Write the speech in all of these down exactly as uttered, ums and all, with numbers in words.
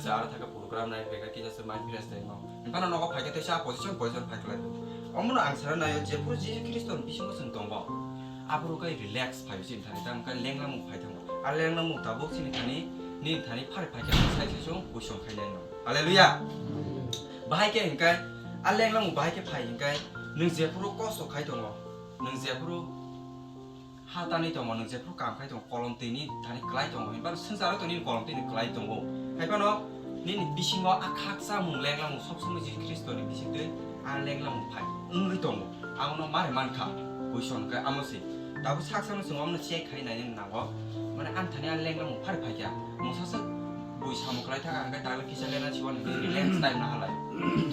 Aro thaka program nai bega kisa se mind fresh nai no. Bana nogo phaikhe tei sa position position phai khlai. Omono ang sana nayo jephuru Jisu Khristo ni bisingo chwng tongo. Aphuru kai relax phaio chini thani tamo kai lenglamung phai thango. A lenglamung tabuk chini thani nini thani phari phaikhe sai sai sung puisong khai nai no. Hallelujah. Bahai khe hingkai a lenglamung bahai khe phai hingkai nwng jephuru kosto khai tongo. Nwng jephuru ha tanwi tongo, nwng jephuru kam khai tongo, kolom twi ni thani klai tongo, hinba swngcharo tongni kolom twi ni klai tongo. Hai phano nini bisingo a khaksa mung lenglamung sob somoi Jisu Khristo ni bising twi a lenglamung phai wngwi tongo. Amono mare mankha, buison khe amo se. Tabuk sak sakno chwng omono check khai nai nango. Mane ang thani a lenglamung phari phai kha. Mungsa swk bui samung klai thaka hwnkhe tagla kisa lena siwani relax time na halai.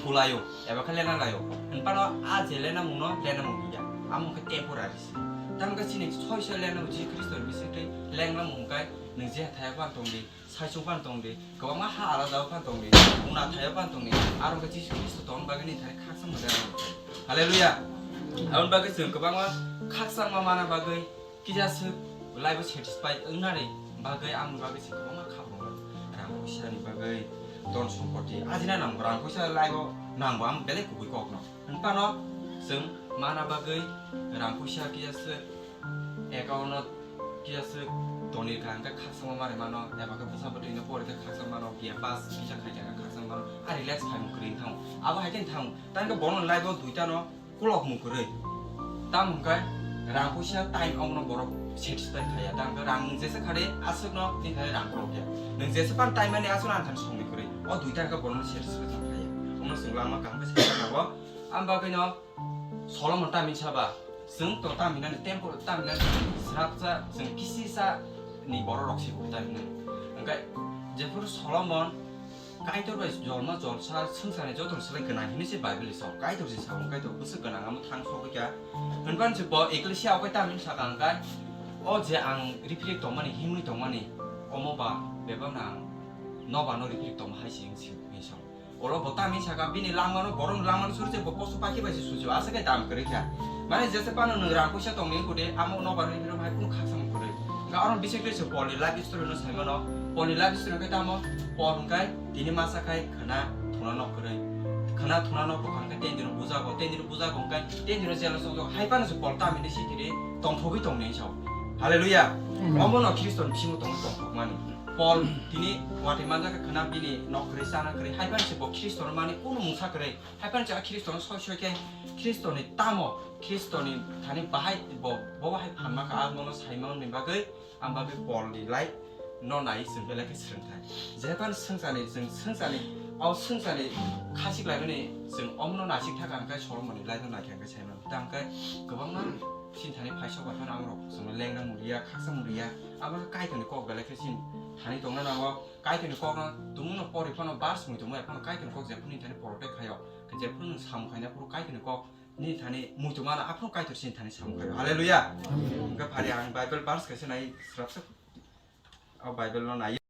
Thulaio, eba khe lena laio. Hinphano a je lena mungno lena mung ya. Amo khe temporary. Tamo khe chini soi soi lengna Jisu Khristo ni bising twi lengna mung kai nwng je thaya phan tong di, saichung phan tong di, kwbangma ha alada o phan tong di, muna thaya phan tong di, aro khe Jisu Khristo ton bagwi ni thai khaksa mung lengna mung kai. Hallelujah. Aboni bagwi chwng kwbangma khaksa ma mana bagwi kisa swk life o satisfied wngnani bagwi ang bagwi se kwbangma kha phunukgo. Rang puisa ni bagwi, don sompoti ajina nang rang puisa life o nang bo ang belai kubui kok no. Hinphano chwng mana bagwi rang puisa kisa swk account no kisa swk tonwi kha hwnkhe khaksa ma mari mano, eba khe bwsa bwtwi no pori khe khaksa mano, B A pass kisa khai kha khaksa mano, a relax khai mung kwrwi thango. Abo hai khe thango. Tang khe bono life o duita no kulok mung kwrwi. Tamo hwnkhe rang puisa time omono borok satisfy khaiya. Tamo hwnkhe rang nwng jesa khade aswkno nini thani rang kulok ya. Nwng jesa pan time mani aswkno ang thani songwi kwrwi. O duita hwnkhe borokno satisfy khlaiya. Omono chwng lama kaham khe saimano. Ang bagwino Solomon tamni saba, chwng to tamni nani temple tamni nani srapsa chwng kisisa ni borok rok si tamni. Hwnkhe jephuru Solomon Kaitor bai jolma jolsa swngcharni joto ni slai gwnang hinwi se Bible ni sao. Kaitor se sao, Kaitor bwswk gwnang amo thang sogwi kha. Hwnba se bo Ecclesia o khe tamni saka hwnkhe, o je ang riphirik tongmani, himwi tongmani, omo ba bebak no ang nobar no riphirik tongma hai se wng si hinwi sao. Oro bo tamni saka bini langmano, borok langmano suri se bo poso pakhi bai se sujo, aswk khe dam kwrwi kha. Mane jesa phano nwng rang puisa tongni kude, amo nobar riphirik hai kunu khaksa kwrwi. Hwnkhe oro bising twi se Paul ni life story no sai mano. Paul ni life story hwnkhe tamo? Paul hwnkhe tini masa khai khwna thwna nok kwrwi. Khwna thwna nok bwkha hwnkhe ten dino bujago, ten dino bujago hwnkhe ten dino jela chokjak. Hai phano se Paul tamni sitiri tongthogwi tongni sao. Hallelujah. Amen. Omo no Khristo ni bisingo tong tongthokmani. Paul tini watwi manjak khwna bini nok kwrwi chana kwrwi. Hai phano se bo Khristo no mani kunu mungsa kwrwi. Hai phano se a Khristo no soi soi khe Khristo ni tamo Khristo ni thani bahai bo, bo bahai phanma kha, ang bono sai mani bagwi. Ang bagwi Paul ni life no nai chwng belai khe swrwng thai. Jephanu swngcharni, chwng swngcharni, o swngcharni khachik laimani chwng omono naisik thaka hwnkhe Solomon ni life no naikha hwnkhe sai mano. Tamo hwnkhe kwbangma chini thani phaisok bai phano ang rok chwngno lengna muriya, khaksa muriya. Abo khe Kaitor ni kok belai khe chini thani tongna nango. Kaitor ni kok no tumung no pori phano bar songwi tongmani phano Kaitor ni kok jephuru nini thani protect khaio. Jephuru nwng samung khaina phuru Kaitor ni kok nini thani muitu mano, aphuru Kaitor chini thani samung khaio. Hallelujah. Amen. Hwnkhe phari ang Bible verse kaisa nai srapsa. O Bible no nai.